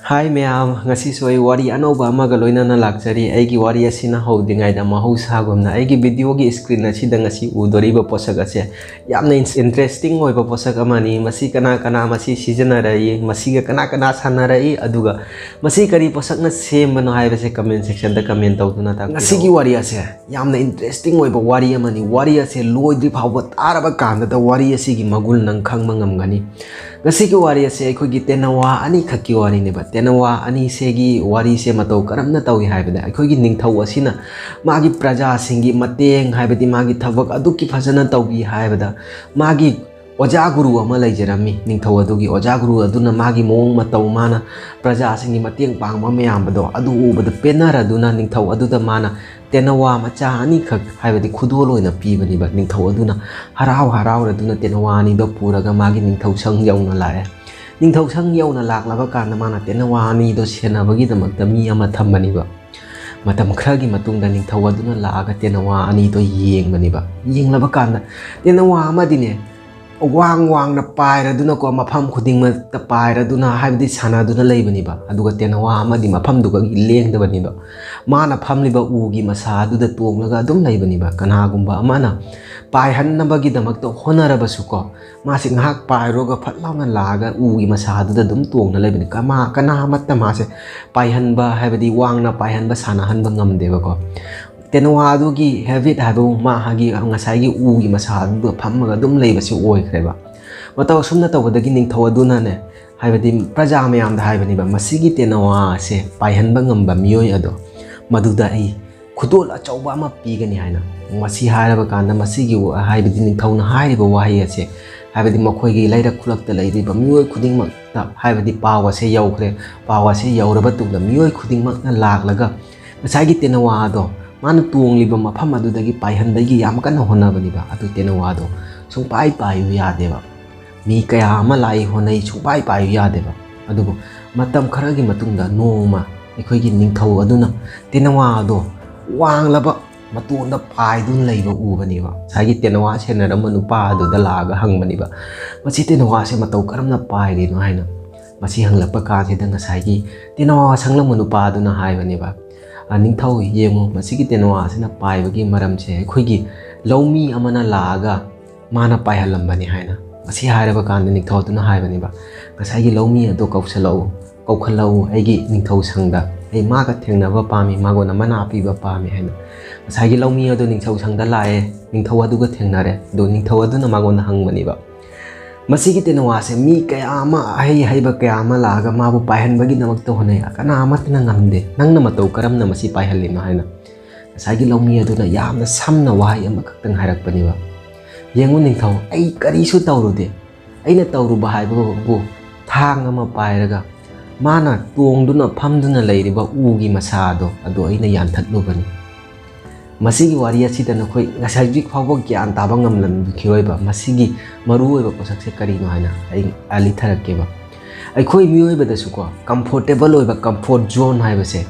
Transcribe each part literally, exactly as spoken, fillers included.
ꯍꯥꯏ ꯃꯌꯥꯝ, ꯉꯁꯤꯁꯨ ꯑꯩ ꯋꯥꯔꯤ ꯑꯅꯧꯕ ꯑꯃꯒ ꯂꯣꯏꯅꯅ ꯂꯥꯛꯆꯔꯤ꯫ ꯑꯩꯒꯤ ꯋꯥꯔꯤ ꯑꯁꯤꯅ ꯍꯧꯗ꯭ꯔꯤꯉꯩꯗ, ꯃꯍꯧꯁꯥꯒꯨꯝꯅ ꯑꯩꯒꯤ ꯚꯤꯗꯤꯑꯣꯒꯤ ꯁ꯭ꯀ꯭ꯔꯤꯟ ꯑꯁꯤꯗ ꯉꯁꯤ ꯎꯗꯣꯔꯤꯕ ꯄꯣꯠꯁꯛ ꯑꯁꯦ ꯌꯥꯝꯅ ꯏꯟ-, ꯏꯟꯇꯔꯦꯁꯇꯤꯡ ꯑꯣꯏꯕ ꯄꯣꯠꯁꯛ ꯑꯃꯅꯤ꯫ ꯃꯁꯤ ꯀꯅꯥ ꯀꯅꯥ ꯃꯁꯤ ꯁꯤꯖꯤꯟꯅꯔꯛꯏ, ꯃꯁꯤꯒ ꯀꯅꯥ ꯀꯅꯥ ꯁꯥꯟꯅꯔꯛꯏ, ꯑꯗꯨꯒ ꯃꯁꯤ ꯀꯔꯤ ꯄꯣꯠꯁꯛꯅ ꯁꯦꯝꯕꯅꯣ ꯍꯥꯏꯕꯁꯦ ꯀꯃꯦꯟ ꯁꯦꯛꯁꯟꯗ ꯀꯃꯦꯟ ꯇꯧꯗꯨꯅ ꯇꯥꯛꯄꯤꯔꯛꯎ꯫ ꯉꯁꯤꯒꯤ ꯋꯥꯔꯤ ꯑꯁꯦ ꯌꯥꯝꯅ ꯏꯟꯇꯔꯦꯁꯇꯤꯡ ꯑꯣꯏꯕ ꯋꯥꯔꯤ ꯑꯃꯅꯤ꯫ ꯋꯥꯔꯤ ꯑꯁꯦ ꯂꯣꯏꯗ꯭ꯔꯤ ꯐꯥꯎꯕ ꯇꯥꯔꯕ ꯀꯥꯟꯗꯗ ꯋꯥꯔꯤ ꯑꯁꯤꯒꯤ ꯃꯒꯨꯟ ꯅꯪ ꯈꯪꯕ ꯉꯝꯒꯅꯤ꯫ ꯉꯁꯤꯒꯤ ꯋꯥꯔꯤ ꯑꯁꯦ ꯑꯩꯈꯣꯏꯒꯤ ꯇꯦꯅꯋꯥ ꯑꯅꯤꯈꯛꯀꯤ ꯋꯥꯔꯤꯅꯦꯕ꯫ ꯇꯦꯅꯋꯥ ꯑꯅꯤꯁꯤꯒꯤ ꯋꯥꯔꯤꯁꯦ ꯃꯇꯧ ꯀꯔꯝꯅ ꯇꯧꯏ ꯍꯥꯏꯕꯗ, ꯑꯩꯈꯣꯏꯒꯤ ꯅꯤꯡꯊꯧ ꯑꯁꯤꯅ ꯃꯥꯒꯤ ꯄ꯭ꯔꯖꯥꯁꯤꯡꯒꯤ ꯃꯇꯦꯡ, ꯍꯥꯏꯕꯗꯤ ꯃꯥꯒꯤ ꯊꯕꯛ ꯑꯗꯨꯛꯀꯤ ꯐꯖꯅ ꯇꯧꯕꯤ ꯍꯥꯏꯕꯗ, ꯃꯥꯒꯤ ꯑꯣꯖꯥ ꯒꯨꯔꯨ ꯑꯃ ꯂꯩꯖꯔꯝꯃꯤ꯫ ꯅꯤꯡꯊꯧ ꯑꯗꯨꯒꯤ ꯑꯣꯖꯥ ꯒꯨꯔꯨ ꯑꯗꯨꯅ ꯃꯥꯒꯤ ꯃꯑꯣꯡ ꯃꯇꯧ, ꯃꯥꯅ ꯄ꯭ꯔꯖꯥꯁꯤꯡꯒꯤ ꯃꯇꯦꯡ ꯄꯥꯡꯕ ꯃꯌꯥꯝꯗꯣ ꯑꯗꯨ ꯎꯕꯗ ꯄꯦꯟꯅꯔꯗꯨꯅ, ꯅꯤꯡꯊꯧ ꯑꯗꯨꯗ ꯃꯥꯅ ꯇꯦꯅꯋꯥ ꯃꯆꯥ ꯑꯅꯤꯈꯛ, ꯍꯥꯏꯕꯗꯤ ꯈꯨꯗꯣꯜ ꯑꯣꯏꯅ ꯄꯤꯕꯅꯦꯕ꯫ ꯅꯤꯡꯊꯧ ꯑꯗꯨꯅ ꯍꯔꯥꯎ ꯍꯔꯥꯎꯔꯗꯨꯅ ꯇꯦꯅꯋꯥ ꯑꯅꯤꯗꯣ ꯄꯨꯔꯒ ꯃꯥꯒꯤ ꯅꯤꯡꯊꯧ ꯁꯪ ꯌꯧꯅ ꯂꯥꯛꯑꯦ꯫ ꯅꯤꯡꯊꯧ ꯁꯪ ꯌꯧꯅ ꯂꯥꯛꯂꯕ ꯀꯥꯟꯗ, ꯃꯥꯅ ꯇꯦꯅꯋꯥ ꯑꯅꯤꯗꯣ ꯁꯦꯟꯅꯕꯒꯤꯗꯃꯛꯇ ꯃꯤ ꯑꯃ ꯊꯝꯕꯅꯦꯕ꯫ ꯃꯇꯝ ꯈꯔꯒꯤ ꯃꯇꯨꯡꯗ ꯅꯤꯡꯊꯧ ꯑꯗꯨꯅ ꯂꯥꯛꯑꯒ ꯇꯦꯅꯋꯥ ꯑꯅꯤꯗꯣ ꯌꯦꯡꯕꯅꯦꯕ꯫ ꯌꯦꯡꯂꯕ ꯀꯥꯟꯗ ꯇꯦꯅꯋꯥ ꯑꯃꯗꯤꯅꯦ, ꯋꯥꯡ ꯋꯥꯡꯅ ꯄꯥꯏꯔꯗꯨꯅꯀꯣ, ꯃꯐꯝ ꯈꯨꯗꯤꯡꯃꯛꯇ ꯄꯥꯏꯔꯗꯨꯅ, ꯍꯥꯏꯕꯗꯤ ꯁꯥꯟꯅꯗꯨꯅ ꯂꯩꯕꯅꯦꯕ꯫ ꯑꯗꯨꯒ ꯇꯦꯅꯋꯥ ꯑꯃꯗꯤ ꯃꯐꯝꯗꯨꯒ ꯂꯦꯡꯗꯕꯅꯦꯕ꯫ ꯃꯥꯅ ꯐꯝꯂꯤꯕ ꯎꯒꯤ ꯃꯁꯥ ꯑꯗꯨꯗ ꯇꯣꯡꯂꯒ ꯑꯗꯨꯝ ꯂꯩꯕꯅꯦꯕ꯫ ꯀꯅꯥꯒꯨꯝꯕ ꯑꯃꯅ ꯄꯥꯏꯍꯟꯅꯕꯒꯤꯗꯃꯛꯇ ꯍꯣꯠꯅꯔꯕꯁꯨꯀꯣ, ꯃꯥꯁꯤ ꯉꯥꯏꯍꯥꯛ ꯄꯥꯏꯔꯨꯔꯒ ꯐꯠ ꯂꯥꯎꯅ ꯂꯥꯛꯑꯒ ꯎꯒꯤ ꯃꯁꯥ ꯑꯗꯨꯗ ꯑꯗꯨꯝ ꯇꯣꯡꯅ ꯂꯩꯕꯅꯤ꯫ ꯀꯃꯥ-, ꯀꯅꯥꯃꯠꯇ ꯃꯥꯁꯦ ꯄꯥꯏꯍꯟꯕ, ꯍꯥꯏꯕꯗꯤ ꯋꯥꯡꯅ ꯄꯥꯏꯍꯟꯕ, ꯁꯥꯟꯅꯍꯟꯕ ꯉꯝꯗꯦꯕꯀꯣ꯫ ꯇꯦꯅꯋꯥ ꯑꯗꯨꯒꯤ ꯍꯦꯕꯤꯠ ꯍꯥꯏꯕꯕꯨ ꯃꯥꯒꯤ ꯉꯁꯥꯏꯒꯤ ꯎꯒꯤ ꯃꯁꯥ ꯑꯗꯨꯗ ꯐꯝꯃꯒ ꯑꯗꯨꯝ ꯂꯩꯕꯁꯤ ꯑꯣꯏꯈ꯭ꯔꯦꯕ꯫ ꯃꯇꯧ ꯑꯁꯨꯝꯅ ꯇꯧꯕꯗꯒꯤ ꯅꯤꯡꯊꯧ ꯑꯗꯨꯅꯅꯦ, ꯍꯥꯏꯕꯗꯤ ꯄ꯭ꯔꯖꯥ ꯃꯌꯥꯝꯗ ꯍꯥꯏꯕꯅꯦꯕ, "ꯃꯁꯤꯒꯤ ꯇꯦꯅꯋꯥ ꯑꯁꯦ ꯄꯥꯏꯍꯟꯕ ꯉꯝꯕ ꯃꯤꯑꯣꯏ ꯑꯗꯣ, ꯃꯗꯨꯗ ꯑꯩ ꯈꯨꯗꯣꯜ ꯑꯆꯧꯕ ꯑꯃ ꯄꯤꯒꯅꯤ" ꯍꯥꯏꯅ꯫ ꯃꯁꯤ ꯍꯥꯏꯔꯕ ꯀꯥꯟꯗ ꯃꯁꯤꯒꯤ ꯋꯥ-, ꯍꯥꯏꯕꯗꯤ ꯅꯤꯡꯊꯧꯅ ꯍꯥꯏꯔꯤꯕ ꯋꯥꯍꯩ ꯑꯁꯦ, ꯍꯥꯏꯕꯗꯤ ꯃꯈꯣꯏꯒꯤ ꯂꯩꯔꯛ ꯈꯨꯂꯛꯇ ꯂꯩꯔꯤꯕ ꯃꯤꯑꯣꯏ ꯈꯨꯗꯤꯡꯃꯛꯇ, ꯍꯥꯏꯕꯗꯤ ꯄꯥꯎ ꯑꯁꯦ ꯌꯧꯈ꯭ꯔꯦ꯫ ꯄꯥꯎ ꯑꯁꯦ ꯌꯧꯔꯕ ꯇꯨꯡꯗ ꯃꯤꯑꯣꯏ ꯈꯨꯗꯤꯡꯃꯛꯅ ꯂꯥꯛꯂꯒ ꯉꯁꯥꯏꯒꯤ ꯇꯦꯅꯋꯥ ꯑꯗꯣ ꯃꯥꯅ ꯇꯣꯡꯂꯤꯕ ꯃꯐꯝ ꯑꯗꯨꯗꯒꯤ ꯄꯥꯏꯍꯟꯕꯒꯤ ꯌꯥꯝ ꯀꯟꯅ ꯍꯣꯠꯅꯕꯅꯦꯕ꯫ ꯑꯗꯨ ꯇꯦꯅꯋꯥꯗꯣ ꯁꯨꯡꯄꯥꯏ ꯄꯥꯏꯌꯨ ꯌꯥꯗꯦꯕ꯫ ꯃꯤ ꯀꯌꯥ ꯑꯃ ꯂꯥꯛꯏ, ꯍꯣꯠꯅꯩ, ꯁꯨꯡꯄꯥꯏ ꯄꯥꯏꯌꯨ ꯌꯥꯗꯦꯕ꯫ ꯑꯗꯨꯕꯨ ꯃꯇꯝ ꯈꯔꯒꯤ ꯃꯇꯨꯡꯗ ꯅꯣꯡꯃ ꯑꯩꯈꯣꯏꯒꯤ ꯅꯤꯡꯊꯧ ꯑꯗꯨꯅ ꯇꯦꯅꯋꯥ ꯑꯗꯣ ꯋꯥꯡꯂꯕ ꯃꯇꯣꯟꯗ ꯄꯥꯏꯗꯨꯅ ꯂꯩꯕ ꯎꯕꯅꯦꯕ꯫ ꯉꯁꯥꯏꯒꯤ ꯇꯦꯅꯋꯥ ꯁꯦꯟꯅꯔꯝꯕ ꯅꯨꯄꯥ ꯑꯗꯨꯗ ꯂꯥꯛꯑꯒ ꯍꯪꯕꯅꯦꯕ, "ꯃꯁꯤ ꯇꯦꯅꯋꯥꯁꯦ ꯃꯇꯧ ꯀꯔꯝꯅ ꯄꯥꯏꯔꯤꯅꯣ?" ꯍꯥꯏꯅ꯫ ꯃꯁꯤ ꯍꯪꯂꯛꯄ ꯀꯥꯟꯁꯤꯗ ꯉꯁꯥꯏꯒꯤ ꯇꯦꯅꯋꯥ ꯁꯪꯂꯝꯕ ꯅꯨꯄꯥ ꯑꯗꯨꯅ ꯍꯥꯏꯕꯅꯦꯕ, "ꯑ, ꯅꯤꯡꯊꯧ, ꯌꯦꯡꯉꯨ, ꯃꯁꯤꯒꯤ ꯇꯦꯅꯋꯥꯁꯤꯅ ꯄꯥꯏꯕꯒꯤ ꯃꯔꯝꯁꯦ ꯑꯩꯈꯣꯏꯒꯤ ꯂꯧꯃꯤ ꯑꯃꯅ ꯂꯥꯛꯑꯒ ꯃꯥꯅ ꯄꯥꯏꯍꯜꯂꯝꯕꯅꯤ" ꯍꯥꯏꯅ꯫ ꯃꯁꯤ ꯍꯥꯏꯔꯕ ꯀꯥꯟꯗ ꯅꯤꯡꯊꯧ ꯑꯗꯨꯅ ꯍꯥꯏꯕꯅꯦꯕ, "ꯉꯁꯥꯏꯒꯤ ꯂꯧꯃꯤ ꯑꯗꯣ ꯀꯧꯁꯜꯂꯛꯎ, ꯀꯧꯈꯠꯂꯛꯎ ꯑꯩꯒꯤ ꯅꯤꯡꯊꯧ ꯁꯪꯗ, ꯑꯩ ꯃꯥꯒ ꯊꯦꯡꯅꯕ ꯄꯥꯝꯃꯤ, ꯃꯉꯣꯟꯗ ꯃꯅꯥ ꯄꯤꯕ ꯄꯥꯝꯃꯤ" ꯍꯥꯏꯅ꯫ ꯉꯁꯥꯏꯒꯤ ꯂꯧꯃꯤ ꯑꯗꯣ ꯅꯤꯡꯊꯧ ꯁꯪꯗ ꯂꯥꯛꯑꯦ, ꯅꯤꯡꯊꯧ ꯑꯗꯨꯒ ꯊꯦꯡꯅꯔꯦ꯫ ꯑꯗꯣ ꯅꯤꯡꯊꯧ ꯑꯗꯨꯅ ꯃꯉꯣꯟꯗ ꯍꯪꯕꯅꯦꯕ, ꯃꯁꯤꯒꯤ ꯇꯦꯅꯋꯥꯁꯦ ꯃꯤ ꯀꯌꯥ ꯑꯃ, ꯑꯍꯩ ꯑꯍꯩꯕ ꯀꯌꯥ ꯑꯃ ꯂꯥꯛꯑꯒ ꯃꯥꯕꯨ ꯄꯥꯏꯍꯟꯕꯒꯤꯗꯃꯛꯇ ꯍꯣꯠꯅꯩ, ꯀꯅꯥ ꯑꯃꯠꯇꯅ ꯉꯝꯗꯦ, ꯅꯪꯅ ꯃꯇꯧ ꯀꯔꯝꯅ ꯃꯁꯤ ꯄꯥꯏꯍꯜꯂꯤꯅꯣ ꯍꯥꯏꯅ꯫ ꯉꯁꯥꯏꯒꯤ ꯂꯧꯃꯤ ꯑꯗꯨꯅ ꯌꯥꯝꯅ ꯁꯝꯅ ꯋꯥꯍꯩ ꯑꯃꯈꯛꯇꯪ ꯍꯥꯏꯔꯛꯄꯅꯦꯕ, "ꯌꯦꯡꯉꯨ ꯅꯤꯡꯊꯧ, ꯑꯩ ꯀꯔꯤꯁꯨ ꯇꯧꯔꯨꯗꯦ꯫ ꯑꯩꯅ ꯇꯧꯔꯨꯕ ꯍꯥꯏꯕꯕꯨ ꯊꯥꯡ ꯑꯃ ꯄꯥꯏꯔꯒ ꯃꯥꯅ ꯇꯣꯡꯗꯨꯅ ꯐꯝꯗꯨꯅ ꯂꯩꯔꯤꯕ ꯎꯒꯤ ꯃꯁꯥꯗꯣ ꯑꯗꯨ ꯑꯩꯅ ꯌꯥꯟꯊꯠꯂꯨꯕꯅꯤ"꯫ ꯃꯁꯤꯒꯤ ꯋꯥꯔꯤ ꯑꯁꯤꯗ ꯅꯈꯣꯏ ꯉꯁꯥꯏ ꯍꯧꯖꯤꯛ ꯐꯥꯎꯕ ꯒ꯭ꯌꯥꯟ ꯇꯥꯕ ꯉꯝꯂꯝꯈꯤꯔꯣꯏꯕ꯫ ꯃꯁꯤꯒꯤ ꯃꯔꯨꯑꯣꯏꯕ ꯄꯣꯠꯁꯛꯁꯦ ꯀꯔꯤꯅꯣ ꯍꯥꯏꯅ ꯑꯩ ꯂꯤꯊꯔꯛꯀꯦꯕ꯫ ꯑꯩꯈꯣꯏ ꯃꯤꯑꯣꯏꯕꯗꯁꯨꯀꯣ, ꯀꯝꯐꯣꯔꯇꯦꯕꯜ ꯑꯣꯏꯕ ꯀꯝꯐꯣꯔꯠ ꯖꯣꯟ ꯍꯥꯏꯕꯁꯦ,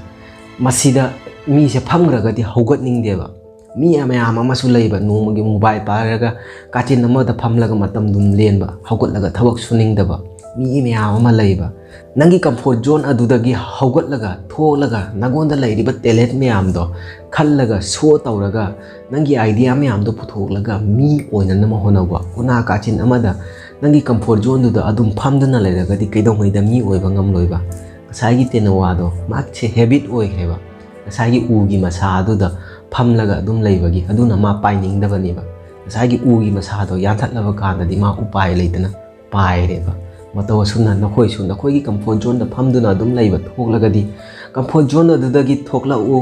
ꯃꯁꯤꯗ ꯃꯤꯁꯦ ꯐꯝꯈ꯭ꯔꯒꯗꯤ ꯍꯧꯒꯠꯅꯤꯡꯗꯦꯕ꯫ ꯃꯤ ꯃꯌꯥꯝ ꯑꯃꯁꯨ ꯂꯩꯕ, ꯅꯣꯡꯃꯒꯤ ꯃꯣꯕꯥꯏꯜ ꯄꯥꯏꯔꯒ ꯀꯥꯆꯤꯟ ꯑꯃꯗ ꯐꯝꯂꯒ ꯃꯇꯝ ꯑꯗꯨꯝ ꯂꯦꯟꯕ, ꯍꯧꯒꯠꯂꯒ ꯊꯕꯛ ꯁꯨꯅꯤꯡꯗꯕ ꯃꯤ ꯃꯌꯥꯝ ꯑꯃ ꯂꯩꯕ꯫ ꯅꯪꯒꯤ ꯀꯝꯐꯣꯔꯠ ꯖꯣꯟ ꯑꯗꯨꯗꯒꯤ ꯍꯧꯒꯠꯂꯒ ꯊꯣꯛꯂꯒ ꯅꯪꯉꯣꯟꯗ ꯂꯩꯔꯤꯕ ꯇꯦꯂꯦꯟꯠ ꯃꯌꯥꯝꯗꯣ ꯈꯜꯂꯒ, ꯁꯣ ꯇꯧꯔꯒ, ꯅꯪꯒꯤ ꯑꯥꯏꯗꯤꯌꯥ ꯃꯌꯥꯝꯗꯣ ꯄꯨꯊꯣꯛꯂꯒ ꯃꯤ ꯑꯣꯏꯅꯅꯕ ꯍꯣꯠꯅꯧꯕ꯫ ꯎꯅꯥ ꯀꯥꯆꯤꯟ ꯑꯃꯗ ꯅꯪꯒꯤ ꯀꯝꯐꯣꯔꯠ ꯖꯣꯟꯗꯨꯗ ꯑꯗꯨꯝ ꯐꯝꯗꯨꯅ ꯂꯩꯔꯒꯗꯤ ꯀꯩꯗꯧꯉꯩꯗ ꯃꯤ ꯑꯣꯏꯕ ꯉꯝꯂꯣꯏꯕ꯫ ꯉꯁꯥꯏꯒꯤ ꯇꯦꯅꯋꯥꯗꯣ ꯃꯥꯁꯦ ꯍꯦꯕꯤꯠ ꯑꯣꯏꯈ꯭ꯔꯦꯕ꯫ ꯉꯁꯥꯏꯒꯤ ꯎꯒꯤ ꯃꯁꯥ ꯑꯗꯨꯗ ꯐꯝꯂꯒ ꯑꯗꯨꯝ ꯂꯩꯕꯒꯤ, ꯑꯗꯨꯅ ꯃꯥ ꯄꯥꯏꯅꯤꯡꯗꯕꯅꯦꯕ꯫ ꯉꯁꯥꯏꯒꯤ ꯎꯒꯤ ꯃꯁꯥꯗꯣ ꯌꯥꯟꯊꯠꯂꯕ ꯀꯥꯟꯗꯗꯤ ꯃꯥ ꯎꯄꯥꯏ ꯂꯩꯇꯅ ꯄꯥꯏꯔꯦꯕ꯫ ꯃꯇꯧ ꯑꯁꯨꯝꯅ ꯅꯈꯣꯏꯁꯨ ꯅꯈꯣꯏꯒꯤ ꯀꯝꯐꯣꯔꯠ ꯖꯣꯟꯗ ꯐꯝꯗꯨꯅ ꯑꯗꯨꯝ ꯂꯩꯕ ꯊꯣꯛꯂꯒꯗꯤ, ꯀꯝꯐꯣꯔꯠ ꯖꯣꯟ ꯑꯗꯨꯗꯒꯤ ꯊꯣꯛꯂꯛꯎ,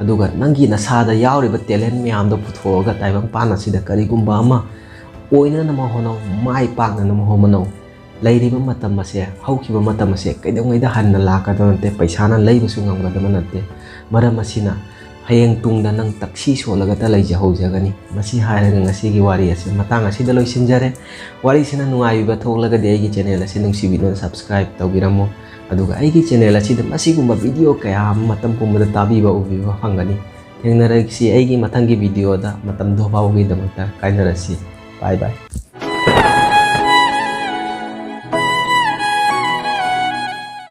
ꯑꯗꯨꯒ ꯅꯪꯒꯤ ꯅꯁꯥꯗ ꯌꯥꯎꯔꯤꯕ ꯇꯦꯂꯦꯟꯠ ꯃꯌꯥꯝꯗꯣ ꯄꯨꯊꯣꯛꯑꯒ ꯇꯥꯏꯕꯪꯄꯥꯟ ꯑꯁꯤꯗ ꯀꯔꯤꯒꯨꯝꯕ ꯑꯃ ꯑꯣꯏꯅꯅꯕ ꯍꯣꯠꯅꯧ, ꯃꯥꯏ ꯄꯥꯛꯅꯅꯕ ꯍꯣꯠꯅꯧ꯫ ꯂꯩꯔꯤꯕ ꯃꯇꯝ ꯑꯁꯦ, ꯍꯧꯈꯤꯕ ꯃꯇꯝ ꯑꯁꯦ ꯀꯩꯗꯧꯉꯩꯗ ꯍꯟꯅ ꯂꯥꯛꯀꯗꯕ ꯅꯠꯇꯦ, ꯄꯩꯁꯥꯅ ꯂꯩꯕꯁꯨ ꯉꯝꯒꯗꯕ ꯅꯠꯇꯦ꯫ ꯃꯔꯝ ꯑꯁꯤꯅ ꯍꯌꯦꯡ ꯇꯨꯡꯗ ꯅꯪ ꯇꯛꯁꯤ ꯁꯣꯜꯂꯒꯇ ꯂꯩꯖꯍꯧꯖꯒꯅꯤ꯫ ꯃꯁꯤ ꯍꯥꯏꯔꯒ ꯉꯁꯤꯒꯤ ꯋꯥꯔꯤ ꯑꯁꯤ ꯃꯇꯥꯡ ꯑꯁꯤꯗ ꯂꯣꯏꯁꯤꯟꯖꯔꯦ꯫ ꯋꯥꯔꯤꯁꯤꯅ ꯅꯨꯡꯉꯥꯏꯕꯤꯕ ꯊꯣꯛꯂꯒꯗꯤ ꯑꯩꯒꯤ ꯆꯦꯅꯦꯜ ꯑꯁꯤ ꯅꯨꯡꯁꯤꯕꯤꯗꯨꯅ ꯁꯕꯁꯀ꯭ꯔꯥꯏꯕ ꯇꯧꯕꯤꯔꯝꯃꯨ꯫ ꯑꯗꯨꯒ ꯑꯩꯒꯤ ꯆꯦꯅꯦꯜ ꯑꯁꯤꯗ ꯃꯁꯤꯒꯨꯝꯕ ꯚꯤꯗꯤꯑꯣ ꯀꯌꯥ ꯑꯃ ꯃꯇꯝ ꯄꯨꯝꯕꯗ ꯇꯥꯕꯤꯕ ꯎꯕꯤꯕ ꯐꯪꯒꯅꯤ꯫ ꯊꯦꯡꯅꯔꯁꯤ ꯑꯩꯒꯤ ꯃꯊꯪꯒꯤ ꯚꯤꯗꯤꯑꯣꯗ꯫ ꯃꯇꯝꯗꯨ ꯐꯥꯎꯕꯒꯤꯗꯃꯛꯇ ꯀꯥꯏꯅꯔꯁꯤ꯫ ꯕꯥꯏ ꯕꯥꯏ꯫